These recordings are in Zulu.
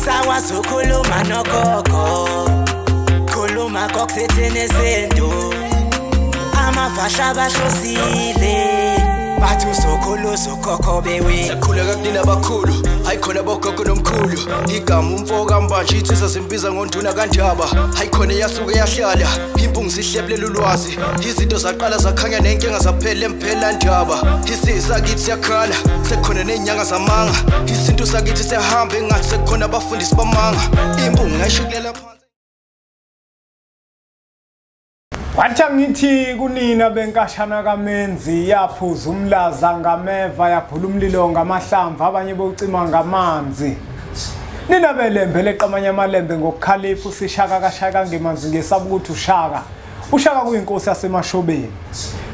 Sakwazi ukukhuluma nogogo, khuluma kokusithini izinto. Amafasha bahlosile, bathi usokhulu ukhokho bewe. Sakhuleka kunina abakhulu, hayi khona bogogo nomkhulu. Igama umfo kaMbanje insizwa zimbiza ngonduna kaNdaba. Hayi khona yasuke yahlala, impungu zihlebulela ulwazi. Izinto zaqala zakhanya nenkinga zaphela emphela ndaba. Isizwe sakithi siyakhala, sekukhona nezinyanga zamanga. Isintu sakithi siyahamba engathi sekukhona abafundisi bamanga. Impungu ngayishukulela phansi. Wathi ngithi kunina benkashana kaMenzi, yaphuza umlaza ngameva, yaphula umlilo ngamahlamvu, abanye bocima ngamanzi. Nina belembe leqamanye amalembe ngokukhalipha, usishaka kashaka ngemanzi, ngesaba ukuthi ushaka. Ushaka kuyinkosi yasemashobeni.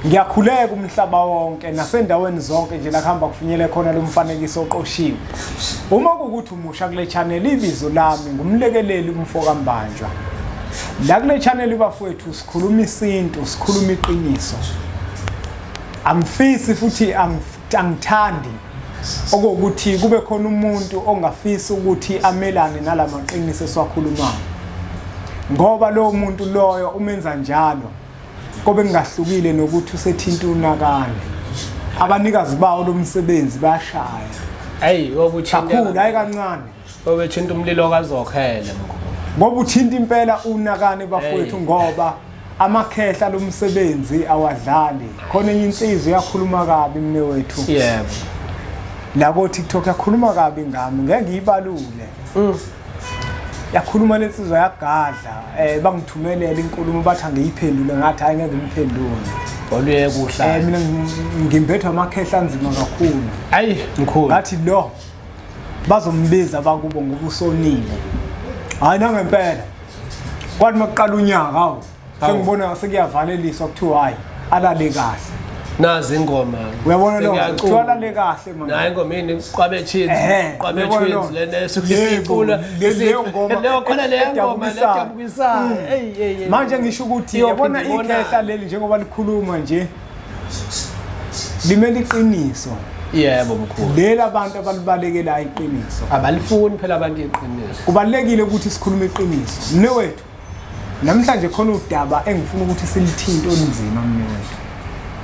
Ngiyakhuleka umhlaba wonke nasendaweni zonke nje la kuhamba kufinyele khona lo mfanekiso oqoshiwe. Uma kukuthi umusha kule channel, ibizo lami ngumlekeleli umfo kaMbanjwa. La kule channel bafowethu sikhuluma isintu, sikhuluma iqiniso. Angifisi futhi angithandi okuthi kube khona umuntu ongafisi ukuthi amelane nalamaqiniso esiwakhulumayo. Ngoba lo muntu loyo umenza njalo kobe kungahlukile nokuthi usethinta unakane. Abanikazi bawo lomsebenzi bayashaya. Hey, obuthinta kakhulu, hayi kancane. Obethinta umlilo kazokhele mkhulu. Ngoba uthinta impela unakane bafowethu, ngoba amakhehla lomsebenzi awadlali. Khona enye insizwa yakhuluma kabi mne wethu. Yebo. La ko TikTok yakhuluma kabi ngami, ngeke ngiyibalule. Yakhuluma lensizwa yagadla, bangithumelela inkulumo bathi angiyiphendule, ngathi hayi ngeke ngiphendule. Oluye kuhla. Mina ngimbethwa amakhehla anzima kakhulu. Hayi mkhulu. Ngathi lo bazombiza bakubo ngobusonile. Hayi nangempela. Kwathi makuqala unyaka hawo sengibona sekuyavaleliswa kuthiwa hayi alale kahle. Nazi ingoma. Uyabona lo kuthiwa alale kahle manje. Nayi ingoma yini Qwabe Twins, Qwabe Twins lena esukisicula. Leyo ngoma. Leyo khona le ngoma lejabukisayo. Hey hey. Manje ngisho ukuthi yabona ikhehla leli njengoba likhuluma nje limele iqiniso. Yebo mkhulu. Lela abantu abalibalekela iqiniso. Abalifuni phela abantu iqiniso. Kubalekile ukuthi sikhulume iqiniso. Mne wethu, namhlanje khona udaba engifuna ukuthi silithinte olunzima mne wethu.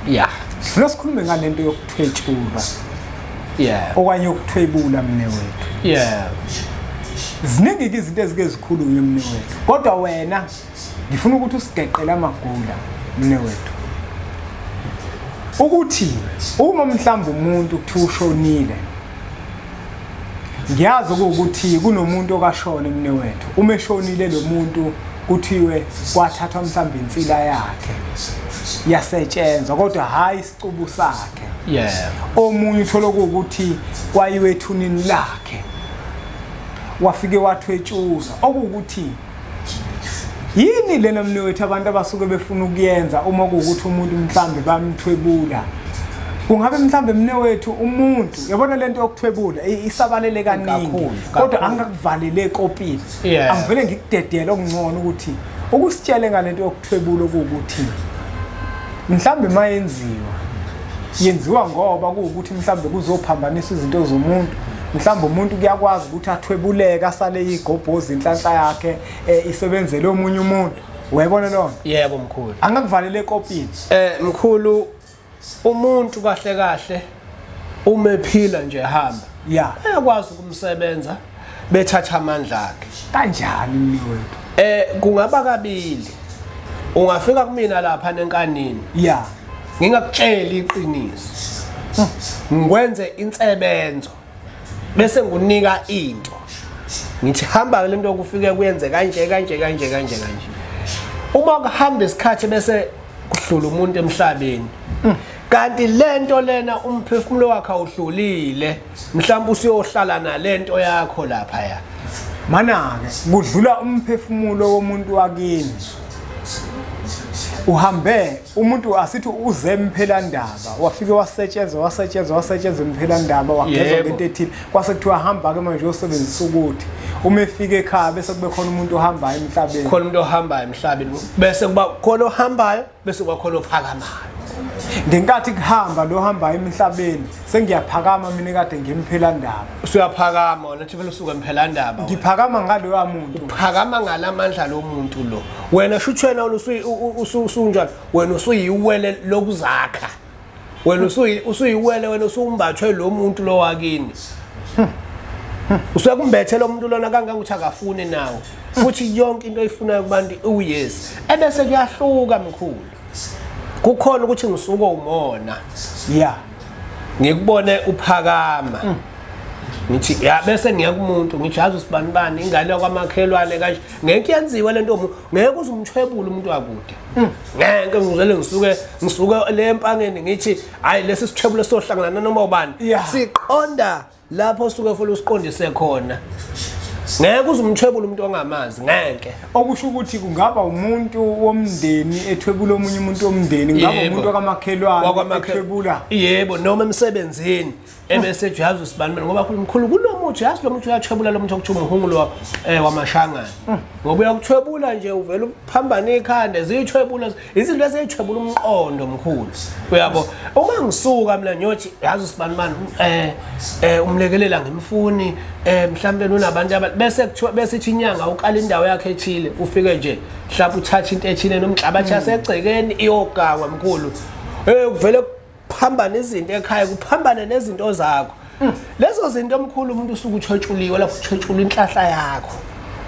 Yeah. Sifuna sikhulume ngalento yokuthwetshulwa. Yeah. Okanye ukuthwebula mne wethu. Yeah. Ziningi izinto ezike zikhulunywe mne wethu. Kodwa wena ngifuna ukuthi usigeqele amagula mne wethu. Ukuthi uma mhlawumbe umuntu kuthiwa ushonile, ngiyazi ukuthi kunomuntu okashona mne wethu. Uma eshonile lo muntu kuthiwe kwathathwa mhlawumbe insila yakhe yasetshenzwa, kodwa hayi isicubu sakhe. Yeah. Omunye uthola ukuthi kwayiwe ethunini lakhe wafike wathwetshulwa. Okuwukuthi yini lena mne wethu abantu abasuke befuna ukuyenza uma kuwukuthi umuntu mhlambe bamthwebula? Kungabe mhlambe mne wethu umuntu, yabona lento yokuthwebula isabalele kaningi, kodwa angakuvalele ekopini. Angivele ngikudedele okungcono ukuthi ukusitshele ngalento yokuthwebula okuwukuthi mhlambe mayenziwa yenziwa ngoba kuwukuthi mhlambe kuzophambanisa izinto zomuntu. Mhlawumbe umuntu kuyakwazi ukuthi athwebuleke asale igobhozi inhlanhla yakhe isebenzele omunye umuntu. Uyayibona lona? Yebo mkhulu. Angakuvalele ekopini. Mkhulu, umuntu kahle kahle uma ephila nje ehamba, yeah, ayakwazi ukumsebenza bethatha amandla akhe. Kanjani mni wethu? Kungaba kabili. Ungafika kumina lapha nenkanini. Yeah. Ngingakutshela iqiniso. Ngikwenze insebenzo. Bese ngunika into. Ngithi hamba le nto kufike kuyenze kanje kanje kanje kanje kanje. Uma kuhamba isikhathi bese kuhlula umuntu emhlabeni. Kanti lento lena umphefumulo wakhe awuhlulile, mhlawumbe usuyohlala nalento yakho lapha ya. Mana ke kudlula umphefumulo womuntu wakini. Uhambe umuntu asithi uze emphelandaba, wafike wasetshenzwa wasetshenzwa wasetshenzwa emphelandaba, wagezwa ngento ethile, kwase kuthiwa hamba ke manje uyosebenzisa ukuthi uma efika ekhaya bese kube khona umuntu ohambayo emhlabeni. Khona umuntu ohambayo emhlabeni, bese kuba khona ohambayo, bese kuba khona ophakamayo. Ngenkathi kuhamba lo hamba emhlabeni sengiyaphakama mina kade ngimphela ndaba. Usuyaphakama wena uthi vele usuke emphela ndaba. Ngiphakama ngaloya muntu. Uphakama ngalamandla lo muntu lo. Wena shuthi wena usunjani? Wena usuyiwele lokuzakha. Wena usuyiwele wena usumbathwe lo muntu lo wakini. Usuyakumbethela umuntu lona kangangokuthi akafuni nawe. Futhi yonke into oyifunayo kubantu uyesi. Ebese kuyahluka mkhulu. Kukhona ukuthi ngisuke umona. Yeah. Ngikubone uphakama. Ngithi ya bese ngiya kumuntu ngithi yazi usibani bani ingane yakwamakhelwane kanje ngeke yenziwe lento ngeke uze umthwebule umuntu wakude. Ngeke ngizele ngisuke le empangeni ngithi hayi lesi sithwebulo sohlangana noma ubani. Siqonda lapho suke futhi usiqondise khona. Ngeke uze umthwebule umuntu ongamazi ngeke. Okusho ukuthi kungaba umuntu womndeni ethwebula omunye umuntu womndeni, kungaba umuntu wakamakhelwane ethwebula. Yebo, noma emsebenzini ebese ethi yazi usibani ngoba mkhulu kunomuthi yazi lo muntu uyathwebula lo muntu okuthiwa umhungulo wamashangana. Ngoba uyakuthwebula nje uvela uphambane ikhanda ziyithwebula izinto eziyithwebula umqondo mkhulu. Uyabo uma ngisuka mina ngiyothi yazi usibani bani umlekelela ngimfuni mhlambe unabantu bese kuthiwa bese ithi inyanga ukala indawo yakhe ethile ufike nje mhlawumbe uthatha into ethile nomhlabathi yasegcekeni iyogangwa mkhulu. Kuvele kuphambana izinto ekhaya kuphambane nezinto zakho. Lezo zinto omkhulu umuntu usuke uthwetshuliwe lapho uthwetshulwa inhlahla yakho.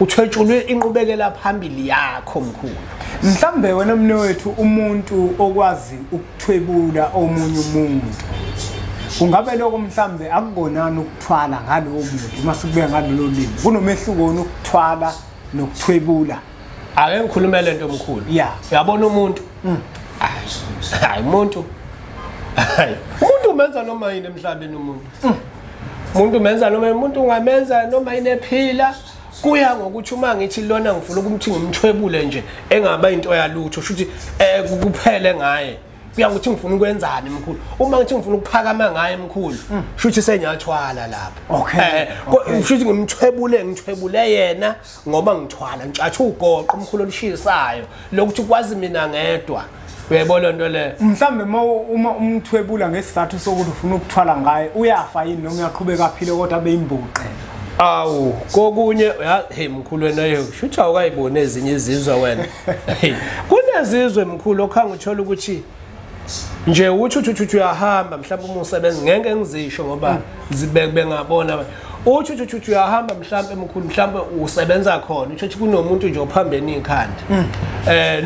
Uthwetshulwe inqubekela phambili yakho mkhulu. Mhlambe wena mnewethu umuntu okwazi ukuthwebula omunye umuntu. Kungabe lokho mhlambe akukonani ukuthwala ngalowo muntu uma sikubeka ngalolo limi. Kunomehluko ukuthwala nokuthwebula. Ake ngikhulume lento mkhulu. Yeah. Uyabona umuntu? Hayi umuntu. Hayi. Umuntu umenza noma yini emhlabeni umuntu. Umuntu umenza noma umuntu ungamenza noma yini ephila. Kuya ngokuthi uma ngithi lona ngifuna ukuthi ngimthwebule nje engaba into yalutho shuthi kuphele ngaye. Kuya ngokuthi ngifuna ukwenzani mkhulu. Uma ngithi ngifuna ukuphakama ngaye mkhulu shuthi sengiyathwala lapho. Okay. Shuthi ngimthwebule ngithwebule yena ngoba ngithwala ngitshatha ugoqo omkhulu olushisayo lokuthi kwazi mina ngedwa. Uyayibona into le. Mhlambe uma umthwebula ngesizathu sokuthi ufuna ukuthwala ngaye uyafa yini noma uyaqhubeka aphile kodwa abe imbuqe? Awu kokunye hey mkhulu wena yo shuthi awukayiboni ezinye izizwe wena. Kunezizwe mkhulu okhanga uthola ukuthi nje uthi uthi uyahamba mhlawumbe uma usebenza ngeke ngizisho ngoba bengabona uthi uyahamba mhlawumbe mkhulu mhlawumbe usebenza khona uthi kunomuntu nje ophambene ikhanda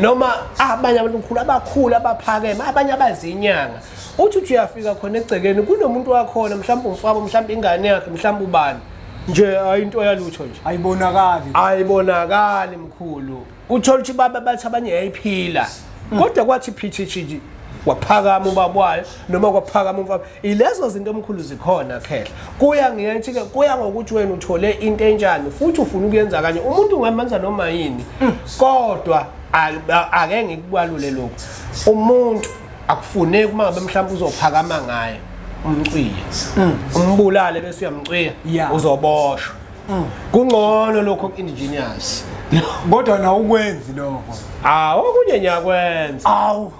noma abanye abantu mkhulu abakhulu abaphakeme abanye abazinyanga uthi uyafika khona egcekeni kunomuntu wakhona mhlawumbe umfabo mhlawumbe ingane yakhe mhlawumbe ubani nje ayinto yalutho nje ayibonakali ayibonakali mkhulu uthola ukuthi baba bathi abanye yayiphila kodwa kwathi phithithi nje waphakama ubabwayo noma kwaphakama umfana. Ilezo zinto omkhulu zikhona khehla. Kuya ngiyathi ke kuya ngokuthi wena uthole into enjani futhi ufuna ukuyenza kanye. Umuntu ungamanza noma yini kodwa ake ngikubalule lokho. Umuntu akufuneki uma ngabe mhlawumbe uzophakama ngaye umciye umbulale bese uyamciya uzoboshwa. Kungcono lokho ku-engineers kodwa na ukwenzi lokho. Okunye ngiyakwenza. Awu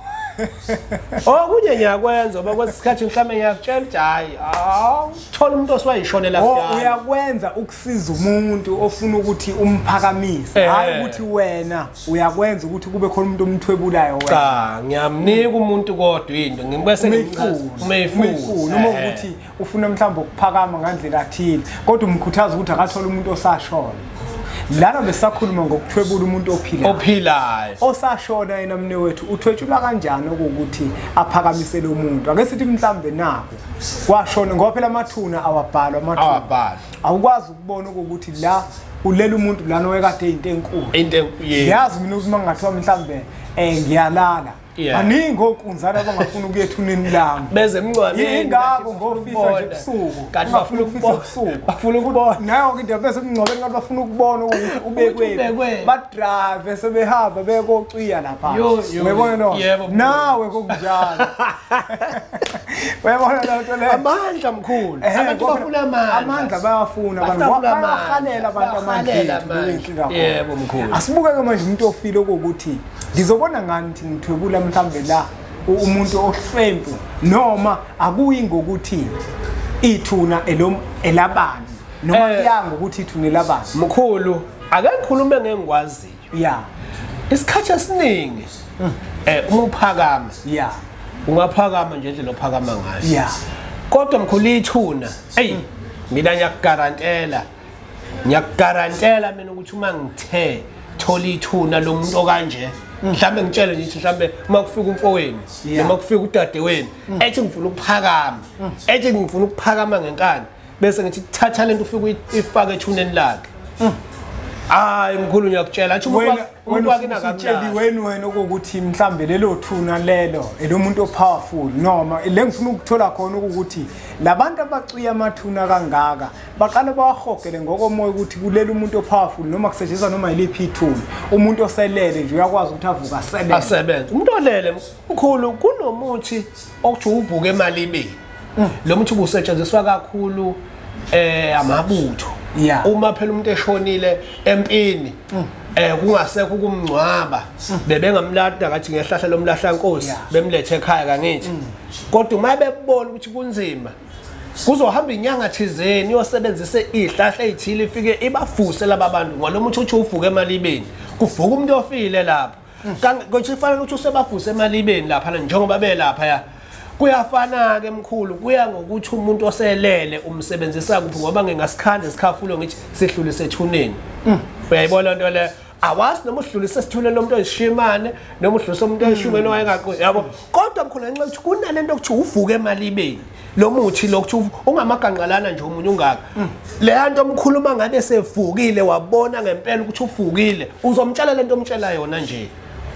okunye ngiyakwenza ngoba kwesikhathi mhlawumbe ngiyakutshela ukuthi hayi awuthola umuntu oswayishonela kudala. Uyakwenza ukusiza umuntu ofuna ukuthi umphakamise, hayi ukuthi wena uyakwenza ukuthi kube khona umuntu omthwebulayo wena. Cha, ngiyamnika umuntu kodwa into ngibese ngimchaza uma efuna uma ukuthi ufuna mhlawumbe ukuphakama ngandlela athile kodwa umkhuthaza ukuthi akathole umuntu osashona. Lana besakhuluma ngokuthwebula umuntu ophilayo. Ophilayo. Osashona yena mne wethu uthwetshulwa kanjani ukuthi aphakamisele umuntu? Ake sithi mhlambe nako kwashona ngoba phela amathuna awabhalwa amathuna. Awabhalwa. Awukwazi ukubona ukuthi la ulela umuntu lana oyekade into enkulu. Into enkulu. Yazi mina ukuthi mangathiwa mhlambe ngiyalala. Baningi okunzana abangafuna ukuya ethuneni lami. Beze emngcwabeni. Ingakho ngofihla nje ebusuku. Kanti bafuna ukubona ebusuku. Bafuna ukubona. Nayo ke into bese emngcwabeni kanti bafuna ukubona ukuthi ubekwe. Ba drive sebehamba bekociya lapha. Uyabona no? Nawe kokunjalo. Uyabona lento le. Amandla mkhulu. Abantu bafuna amandla. Amandla bayafuna abantu. Bayahalela abantu amandla. Yebo mkhulu. Asibuke ke manje umuntu ofile ukuthi ngizobona ngani ukuthi ngithwebula mhlambe la umuntu ohlwempu, noma akuyi ngokuthi ithuna elabani, noma kuya ngokuthi ithuna elabani? Mkhulu, ake ngikhulume ngengikwaziyo. Yeah. Isikhathi esiningi uma uphakama, yeah, ungaphakama nje indlela ophakama ngayo. Yeah. Kodwa mkhulu ithuna, hey, mina ngiyakugarantela. Ngiyakugarantela mina ukuthi uma ngithe thola ithuna lomuntu okanje, mhlambe ngitshele nje mhlambe uma kufika umfowenu noma kufika udadewenu ethi ngifuna ukuphakama, ethi ngifuna ukuphakama ngenkani, bese ngithi thatha lento ufike uyifake ethuneni lakhe. Hayi mkhulu, ngiyakutshela athi umuntu wakhe nakamtsheli wena ukuthi mhlambe lelo thuna lelo elomuntu opowerful, noma le ngifuna ukuthola khona ukuthi labantu abacuya amathuna kangaka baqala bawahogele ngokomoya ukuthi kulela umuntu opowerful, noma kusetshenziswa noma yiliphi ithuna, umuntu oselele nje uyakwazi ukuthi avuke asebenze. Umuntu olele mkhulu, kunomuthi okuthi uvuke emalibeni. Lo muthi ubusetshenziswa kakhulu amabutho. Uma phela umuntu eshonile empini kungasekho ukumngcwaba, bebengamlanda ngathi ngehlahla lomlahla nkosi bemlethe ekhaya kangithi. Kodwa uma bebona ukuthi kunzima, kuzohamba inyanga thizeni iyosebenzise izihlahla ezithile ifike ibafuse laba bantu ngalomuthi uthi uvuke emalibeni. Kuvuka umuntu ofile lapho. Kanti kufanele ukuthi usebafuse emalibeni lapha njengoba belapha ya. Kuyafana ke mkhulu, kuya ngokuthi umuntu oselele umsebenzisa kuphi, ngoba ngingasikhanda isikhafulo ngithi sihlulise ethuneni. Uyayibona into le, awazi noma uhlulise esithuneni lomuntu oyishimane noma uhlulise umuntu oyishimane owayengaqondi yabo. Kodwa mkhulu ngenxa yokuthi kunalento okuthi uvuke emalibeni lo muthi lokuthi ungamaganqalana nje omunye ungaka, leya nto omkhulu uma ngabe sevukile wabona ngempela ukuthi uvukile, uzomtshela lento omtshela yona nje,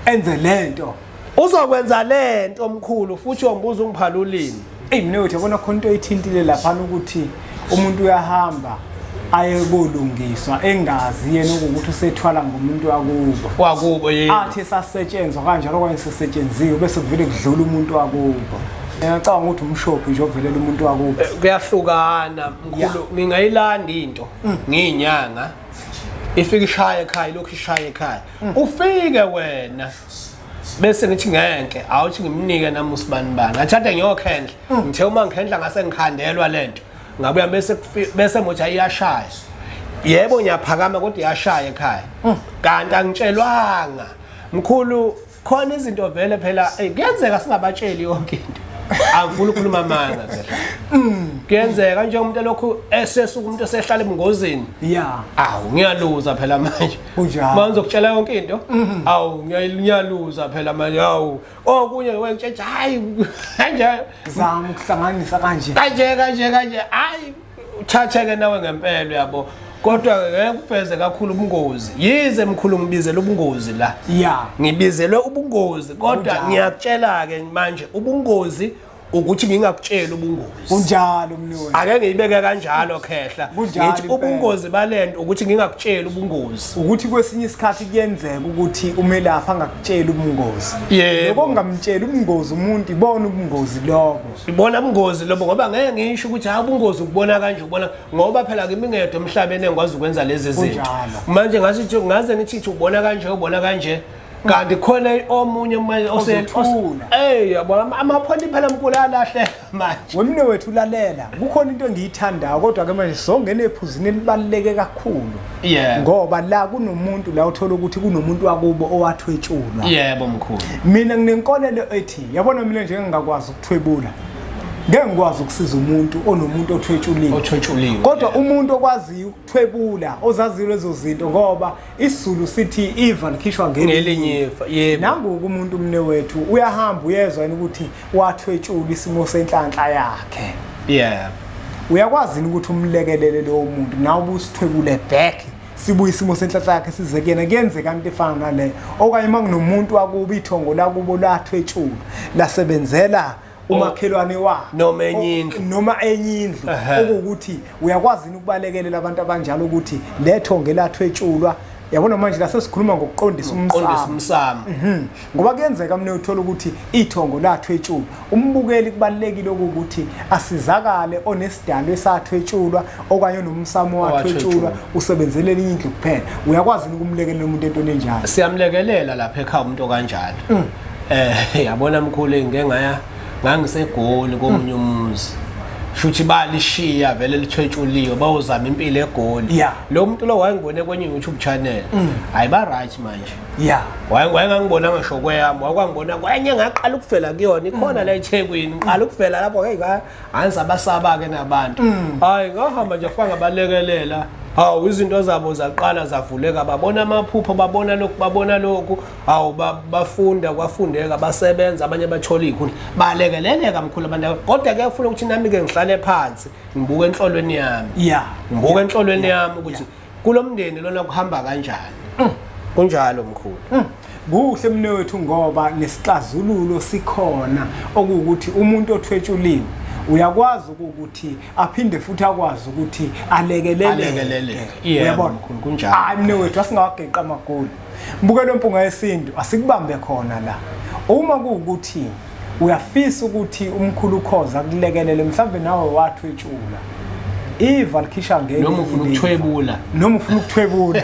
enze lento, uzokwenza lento omkhulu, futhi uyombuza ungiphalulini. Ey mina uthi yabona khona into oyithintile lapha ukuthi umuntu uyahamba aye kolungiswa engazi yena ukuthi usethwala ngomuntu wakubo. Wakubo yini? Athi sasetshenzwa kanjalo okanye sesetshenziwe bese kuvele kudlula umuntu wakubo. Ngiyacabanga ukuthi umshophi nje ovelela umuntu wakubo. Kuyahlukana mkhulu, ngingayilanda into ngiyinyanga ifike ishaya ekhaya, lokhu ishaya ekhaya. Ufike wena bese ngithi ngenke awuthi ngimnike nami usibani bani, ngathatha ngiyokhendla, ngithe uma ngikhendla ngase ngikhandelwa lento, ngabuya bese mothi ayiyashaya. Yebo ngiyaphakama kodwa iyashaya ekhaya, kanti angitshelwanga mkhulu. Khona izinto vele phela kuyenzeka singabatsheli yonke into. Angifuni ukukhuluma amanga phela. Kuyenzeka nje umuntu lokhu esesuka umuntu esehlala ebungozini. Yeah. Awu ngiyaluza phela manje. Kunjalo. Manje ngizokutshela yonke into. Awu ngiyaluza phela manje. Awu okunye wengitshela hayi kanje zama ukuhlanganisa kanje. Kanje kanje kanje hayi uthatheke nawe ngempela yabo. Kodwa ngeke kufeze kakhulu ubungozi. Yize mkhulu ngibizele ubungozi la. Yeah. Ngibizelwe ubungozi kodwa ngiyakutshela ke manje ubungozi ukuthi ngingakutsheli ubungozi. Kunjalo mnewethu. Ake ngiyibeke kanjalo khehla. Ngithi ubungozi balento ukuthi ngingakutsheli ubungozi. Ukuthi kwesinye isikhathi kuyenzeka ukuthi umelaphi angakutsheli ubungozi. Lokho ngingamtsheli ubungozi umuntu ibona ubungozi lobo. Ibona ubungozi lobo ngoba ngeke ngisho ukuthi ha ubungozi ukubona kanje ubona ngoba phela kimi ngedwa emhlabeni engikwazi ukwenza lezi zinto. Manje ngathi ngaze ngithi ubona kanje ubona kanje. Kanti khona omunye manje oseyothula. Eh yabo amaphonti phela mkhulu alahle manje. Wemne wethu ulalela. Kukhona into engiyithandayo kodwa ke manje songene ephuzini elibaluleke kakhulu. Yeah. Ngoba la kunomuntu la uthola ukuthi kunomuntu wakubo owathwetshulwa. Yebo mkhulu. Mina nginenkolelo ethi yabona mina nje ngingakwazi ukuthwebula. Ngeke ngikwazi ukusiza umuntu onomuntu othwetshuliwe. Othwetshuliwe. Kodwa umuntu okwaziyo ukuthwebula, ozaziyo lezo zinto ngoba isiZulu sithi iva likhishwa ngelinye ifa. Yebo. Nangu umuntu umne wethu uyahamba uyezwa yini ukuthi wathwetshula isimo senhlanhla yakhe. Yebo. Uyakwazi ukuthi umlekelele lowo muntu nawe ubusithwebule back. Sibuye isimo senhlanhla yakhe size kuyena kuyenzeka into efana naleyo. Okanye uma kunomuntu wakubo ithongo lakubo lathwetshula lasebenzela umakhelwane wakhe noma enye indlu noma enye indlu okuwukuthi uyakwazi ukubalekelela abantu abanjalo ukuthi lethonge lathwetshulwa yabona manje la sesikhuluma ngokuqondisa umsamo. Ngoba kuyenzeka mina uthola ukuthi ithongo lathwetshulwa umbukeli kubalekile ukuthi asizakale onesidalo esathwetshulwa okanye onomsamo wathwetshulwa usebenzele elinye indlu kuphela. Uyakwazi ukumlekelela umuntu entweni enjalo? Siyamlekelela lapha ekhaya umuntu kanjalo. Yabona mkhulu, ngike ngaya ngangisegoli komunye umuzi, shuthi balishiya vele lithwetshuliwe, bawuzama impilo eGoli. Lo muntu lo wayengibone kwenye YouTube channel, hayi ba right manje. Wayengangibona ngisho kweyami, wakwangibona kwenye ngaqala ukuvela kuyona, ikhona la eThekwini, ngiqala ukuvela lapho hey angisabasaba ke nabantu. Hayi ngahamba nje afika ngabalekelela. Hawu, izinto zabo zaqala zavuleka, babona amaphupho, babona lokhu, babona lokhu. Hawu, bafunda, kwafundeka, basebenza, abanye bathola izikhundla, balekeleleka mkhulu abantu. Kodwa ke ufuna ukuthi nami ke ngihlale phansi ngibuke enhlolweni yami, ngibuke enhlolweni yami ukuthi kulomndeni lona kuhamba kanjani. Kunjalo mkhulu. Kuhle mnewethu, ngoba nesixazululo sikhona, okuwukuthi umuntu othwetshuliwe uyakwazi ukuthi aphinde futhi akwazi ukuthi alekeleleke. Uyabona kunjalo. Hayi mnewethu, asingawageqa amagoli. Mbukelo Mpunga Yesintu, asikubambe khona la. Uma kuwukuthi uyafisa ukuthi umkhulu Khoza akulekelele, mhlawumbe nawe wathwetshula, iva likhisha ngeke, noma ufuna ukuthwebula, noma ufuna ukuthwebula,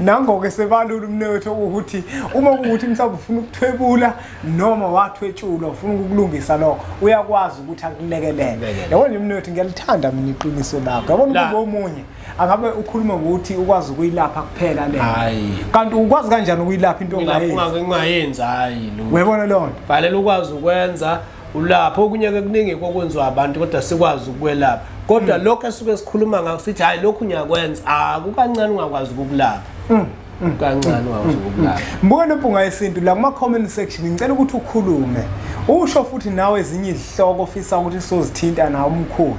nangoke sebalula umnewethu ukuthi uma kuwukuthi mhlawumbe ufuna ukuthwebula noma wathwetshulwa ufuna ukulungisa lokho, uyakwazi ukuthi akulekelele. Yabona nje mnewethu, ngiyalithanda mina iqiniso lakho. Yabona ukuba omunye angabe ukhuluma ngokuthi ukwazi ukuyilapha kuphela le, kanti ukwazi kanjani ukuyilapha into ongayenzi? Ungayenzi, hayi lo. Uyabona leyo nto? Fanele ukwazi ukwenza ulapho. Okunye ke kuningi kokwenziwa abantu, kodwa sikwazi ukwelapha. Kodwa lokho esuke sikhuluma ngakho sithi hayi lokhu ngiyakwenza, akukancane ungakwazi ukukulapha. Kancane ungakwazi ukukulapha. Mbukelo Mpunga Yesintu, la kuma comment section ngicela ukuthi ukhulume, usho futhi nawe ezinye izihloko ofisa ukuthi sozithinta nawe umkhulu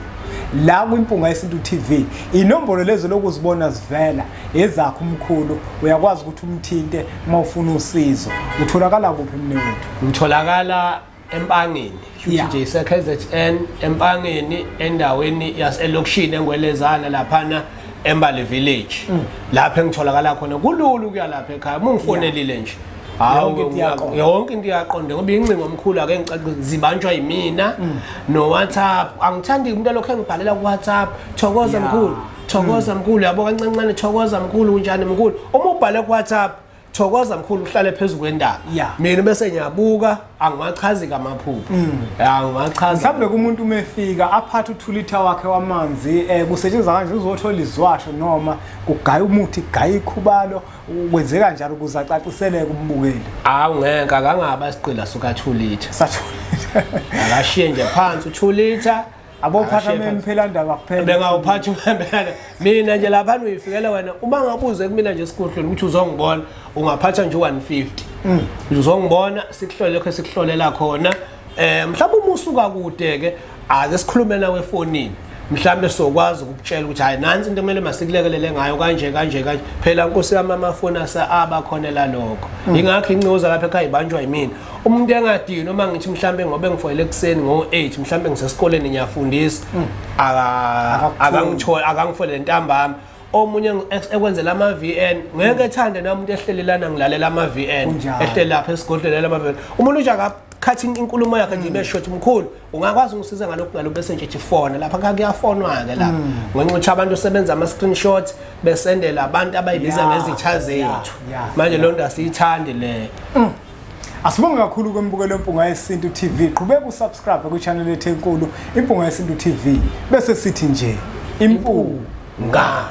la kwiMpunga Yesintu TV. Inombolo lezo lokuzibona zivela ezakho umkhulu, uyakwazi ukuthi umthinte uma ufuna usizo. Utholakala kuphi mnewethu? Ngitholakala Empangeni, shuthi nje ise KZN Empangeni, endaweni yaselokishini eNgwelezana laphana eMbali Village, lapho engitholakala khona. Kulula ukuya lapha ekhaya uma ungifonelile nje, yonke into iyaqonda, ngoba incingo omkhulu ake ngicacise zibanjwa yimina no WhatsApp. Angithandi umuntu lokho engibhalela ku WhatsApp, thokoza mkhulu, thokoza mkhulu, yabo kancancane, thokoza mkhulu, kunjani mkhulu. Uma ubhale ku WhatsApp thokoza mkhulu, uhlale phezulu kwendaba, mina bese ngiyabuka, angiwachazi kamaphupho, angiwachazi. Mhlawumbe kumuntu uma efika aphathe u2 liter wakhe wamanzi, kusetshenziswa kanje, uzothola izwasho noma kugaya umuthi, kugaya ikhubalo, kwenzeka njalo ukuze acaciseleke umbukeli. Hawu ngeke, akangaba isigqila suka 2 liter. Sa 2 liter. Akashiye nje phansi u2 liter. Abophatha memphela ndaba kuphela. Bengawuphatha umphela. Mina nje lapha uyifikela wena, uma ngabuze kumina nje esigodlweni ukuthi uzongibona, ungaphatha nje 150. Uzongibona, sikuhlole lokho esikuhlolela khona. Mhlawumbe uma usuka kude ke, ake sikhulume nawe efonini. Mhlawumbe sokwazi ukukutshela ukuthi hayi nansi into kumele masikulekelele ngayo kanje kanje kanje. Phela Nkosi yami amafoni aba khona la lokho. Ingakho incoza lapha ekhaya ibanjwa yimina. Umuntu engadini noma ngithi mhlawumbe ngoba ngifoyele ekuseni ngo8, mhlawumbe ngisesikoleni ngiyafundisa, akangithola, akangifonele ntambama. Omunye ekwenzela ama VN, ngeke ethande nami umuntu ehlelelana ngilalela ama VN, ehleli lapha esigodlweni ama VN. Umuntu nje akakhathi inkulumo yakhe nje ibe short, mkhulu ungakwazi ungisiza ngalokhu ngalokhu, bese nje ifona lapha kuyafonwa ke lapha. Ngenxa ukuthi abantu sebenza ama screenshot besendela abantu abayibiza ngezitha zethu. Manje lo nto asiyithandi le. Asibonge kakhulu kwembukelo Mpunga Yesintu TV. Qhubeka usubscribe ku channel yethu enkulu Impunga Yesintu TV. Bese sithi nje impunga.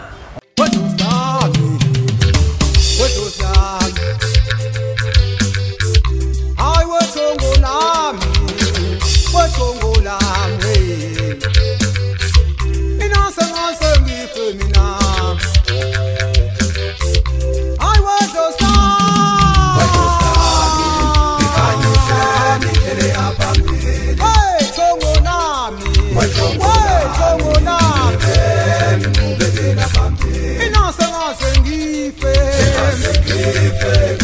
Give